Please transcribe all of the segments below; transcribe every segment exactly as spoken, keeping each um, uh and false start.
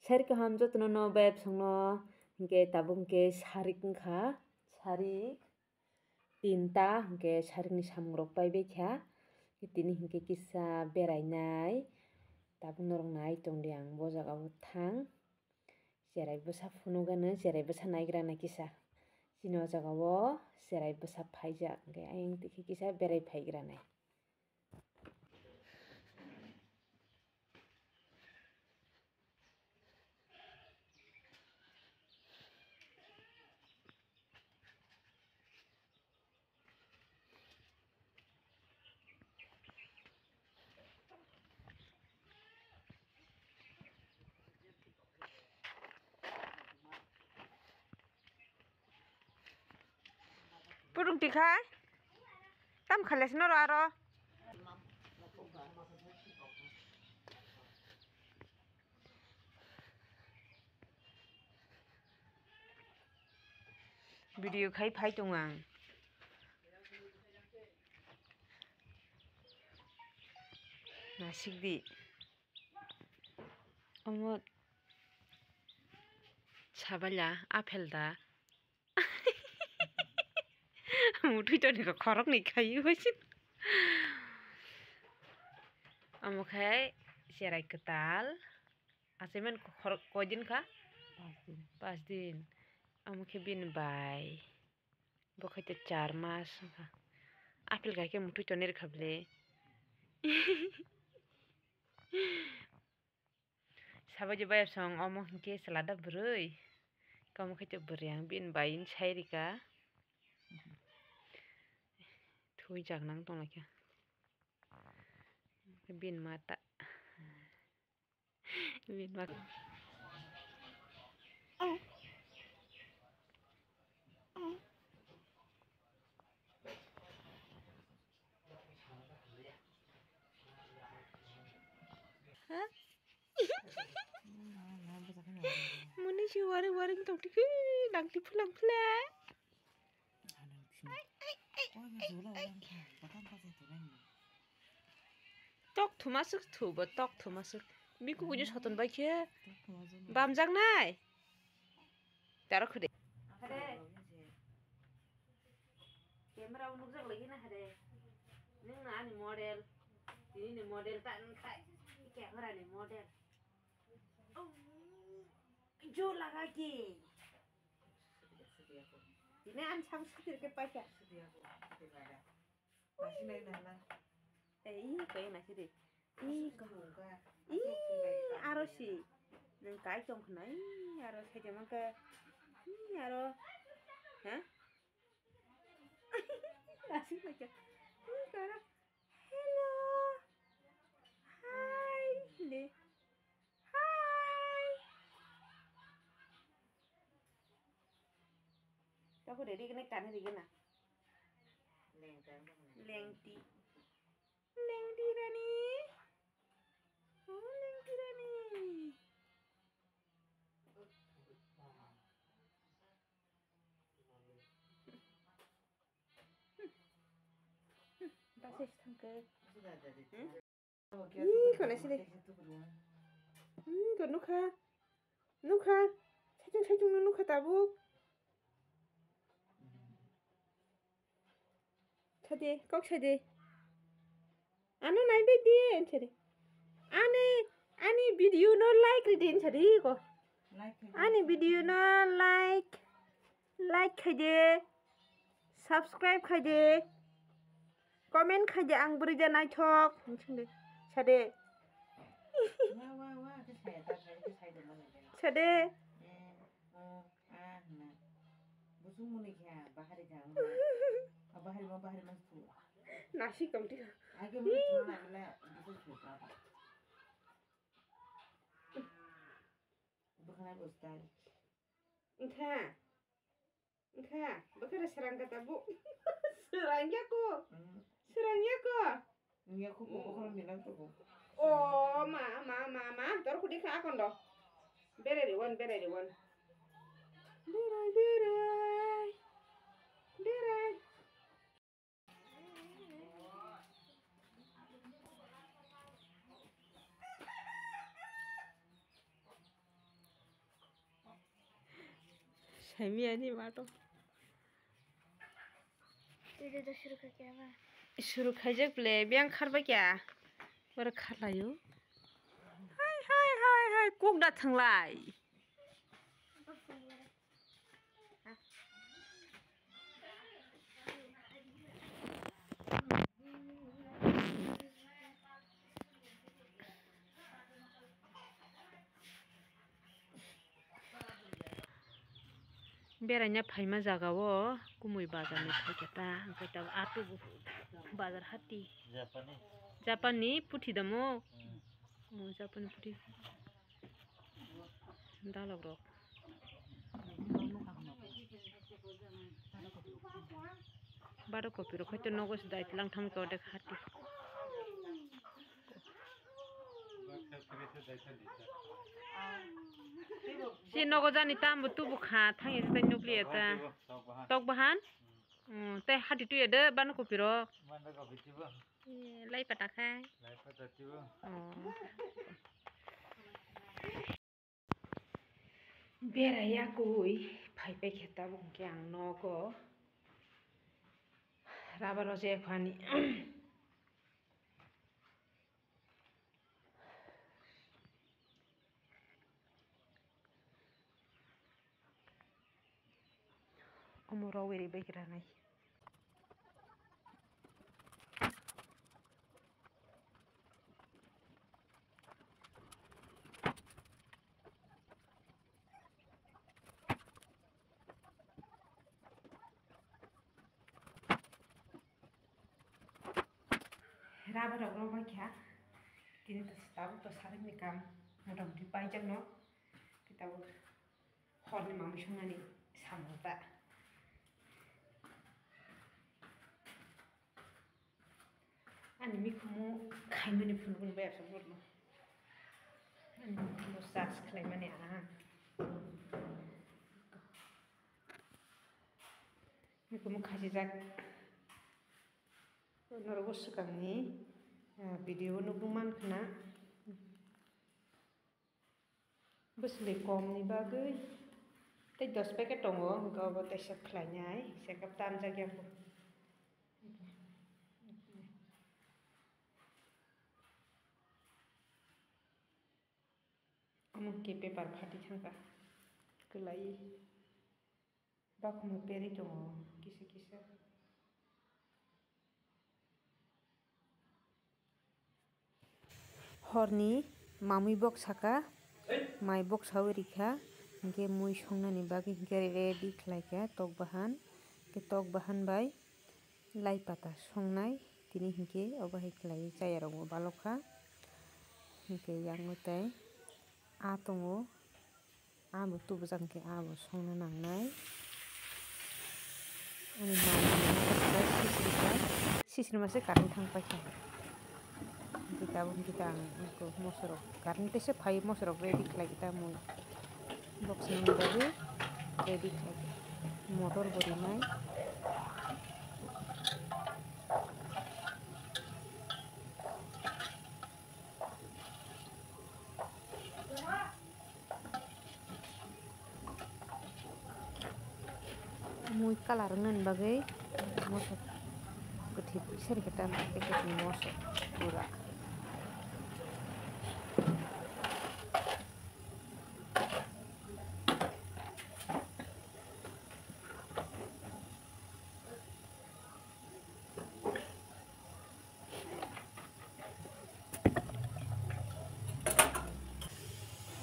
Thair kaham jotono no bayap songno, hinkhe tabuk hinkhe sarik wngkha, sarik tinta hinkhe sarikni samungrok paibaikha. Tini hinkhe kisa berainai, tabuk norok nai tongdi ang bo jagao thang. Cherai bwsa phunukgano, cherai bwsa naigra nai kisa. Chini o jagao cherai bwsa phaijak, hinkhe ayang twi khe kisa berai phaigra nai. Purung tikhai. Tam khalasino ro aro. Video khai phai tong ang. Nasik di. Omo sabaila aphel da. Muthui toni kok khorok ni khai oi sin. Omo khai cherai kwtal. Achaimani khorok koi din kha? Pas din. Pas din. Omo khe bini bai. Bo khai to char mas wngkha. Aphel khai khe muthui toni rwkha bwle. Sabaidi bayapsong omo hinkhe chwla da bwrwi. Omo khe to bwrwi ang bini bai sai rika. Thwijak nang tonglaikha. Bini mata. Bini mata. Muni si waring waring tong tiki nang tipu lang phle. Tok thumasuk thubo tok thumasuk. Biku kuju soton bai khe. Bamjak nai. Taro khude. Hade. Camera o nukjak lagi na hade. Nung na ani model. Tini ni model ta nung khai. Camera ni model. Oh. Jo laga ke. Tini ani sam sutir ke paikha. Nasi nai nana. Eh, ih, kaya nasi de. Ih, ko. Ih, aro si. Nang kai tong khna. Ih, aro si jaman ka. Ih, aro. Ha? Nasi paikha. Ih, kara. Hello. Hi. Le. Hi. Tapo ready kene tane rigena. Lengti. Lengti rani. Oh, lengti rani. Bus thangkhe. Ih, kona sini. Hmm, ko nukha. Nukha. Saichung saichung no nukha tabuk. Sade, kok sade. Ano naibai di, ansari. Ani, ani video no like ridi, ansari ko. Ani video no like, like khaide, subscribe khaide, comment khaide, ang bwrwi da naithok. Sade. Sade. Ah, hwnna. Busung muni khe bahari kha, wngkha. Ah, bahari ma, bahari ma su. Nasi tong tiko. Age muni thona bela busung su ka. Bukhana bustai. Wngkha. Wngkha. Bukhara serang kata bu. Serang ya ko. Hmm. Serang ya ko. Nungya khupo bokhorok ni nang tongo. O ma, ma, ma, ma, dor khudi kha akondo. Berai ri wan, berai ri wan. Berai, berai. Berai. Hamya ni mato. Twi da suru kha kya ba? Suru khaijak ble, biyang kharba kya? Bar kharlayo. Hai, hai, hai, hai, kok da thanglai. Beraina phaima jaga o kumui bazar ni phaikhe ta, hwnkhe ta ato bo bazar hati. Japani. Japani puthi damo? Hmm. Mo Japani puthi. Dalok rok. Baro kopi rok hoito nogo se dai tlang thang ko dek hati. Si nogo jani tambo tubu kha thang ya se tai nukli ya ta. Tok bahan? Hmm, tei hati tuya de bano kopi rok. Bano kopi tibo. Eh, lai pata khai. Lai pata tibo. Oh. Bera yakui phai pai khe tabuk hwnkhe ang nogo rubber o je phani. Omo rw ri bai gra nai. Rubber rok rw bai kha. Tini to tabuk to sarik ni kam mota muti paijak no. Tabuk. Horni mamui songnani samung ta. Ani mikhumu khaimani phunukni bai aswk borno. Ani mikhumu charge khlaimani ah. Mikhumu khachijak. Norok swkangni, ah, video nukgwi mankha na. Bwswlwi komni bagwi tei dos packet tongo, hwnkhe obo teisa khlainai, checkup tanjak ya kho. Omo khe paper phati thangkha, kwlaiwi. Bakhumu perwi tongo kisa kisa. Horni mamui bok saka, mai bok saui rikha, hinkhe mui songnani bagwi hinkhe ready khlaikha tok bahan, hinkhe tok bahan bai lai pata songnai, tini hinkhe obo hai khlaiwi chayarokbo balokha, hinkhe yang mwtai aa tongo. Abo tubujak hwnkhe abo songna nangnai. Ani mama sisiri kha, sisiri masa current thang paikha. Hwnkhe tabuk hwnkhe ta ang mosorok current tesa phai mosorok ready khlai khe ta mui box nangni bagwi ready khlai khe motor bo rinai. Mui colour wngnani bagwi moso kwthwi seri khe ta packet ni moso pura.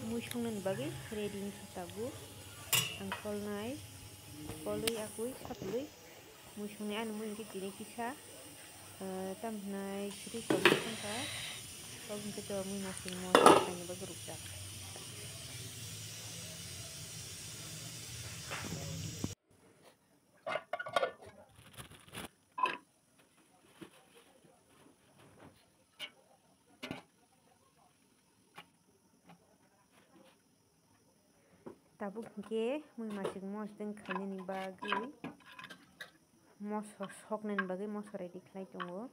Mui songnani bagwi ready wngkha tabuk. Ang kolnai, kolwi, akwi, satulwi mui songnai. Ani mui hwnkhe tini kisa, ah, tamo hwnai siri tongwi thangkha. Tabuk hwnkhe to mui masing mosla khaina bagwi rwkjak. Tabuk hwnkhe mui masing mosdeng khainani bagwi moso soknani bagwi moso ready khlai tongo.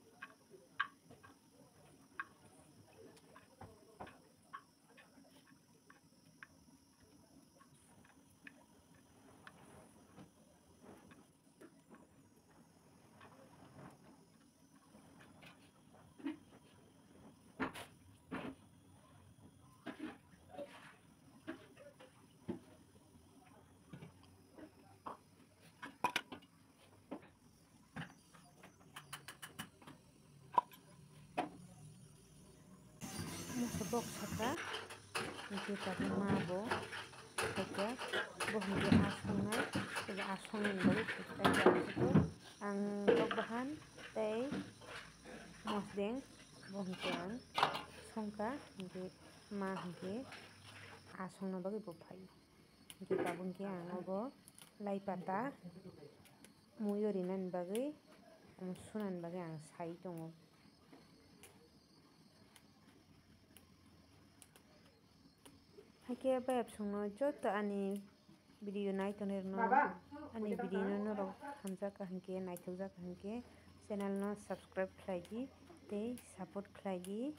Bok saka, hingke tabuk ma bo khaijak, bo hingke asongnai, abo asongnai bagwi khaijak. Ang tok bahan tei mosdeng bo hingke ang songka, hingke ma hingke asongna bagwi bo phaio. Hingke tabuk hingke ang obo lai pata muiyo rinani bagwi, omo sunani bagwi ang sai tongo. Haikhe bayapsongno joto ani video nai tongnai rokno, ani video no norok hamjak kaham khe, naithok jak kaham khe, channel no subscribe khlai di tei support khlai di.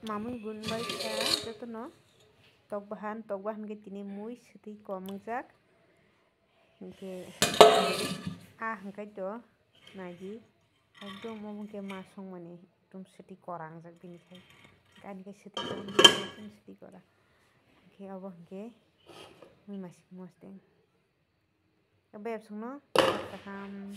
Mamui gun bai kha jotono tok bahan, tok bahan khe tini mui swtwi kom wngjak. Hinkhe ah hwnkhe to naidi ekdom omo khe ma songmani ekdom swtwi kora wngjak bini khai. Ani khe swtwi kora, swtwi kora. Hinkhe obo hinkhe mui masing mosdeng. Bayapsongno kaham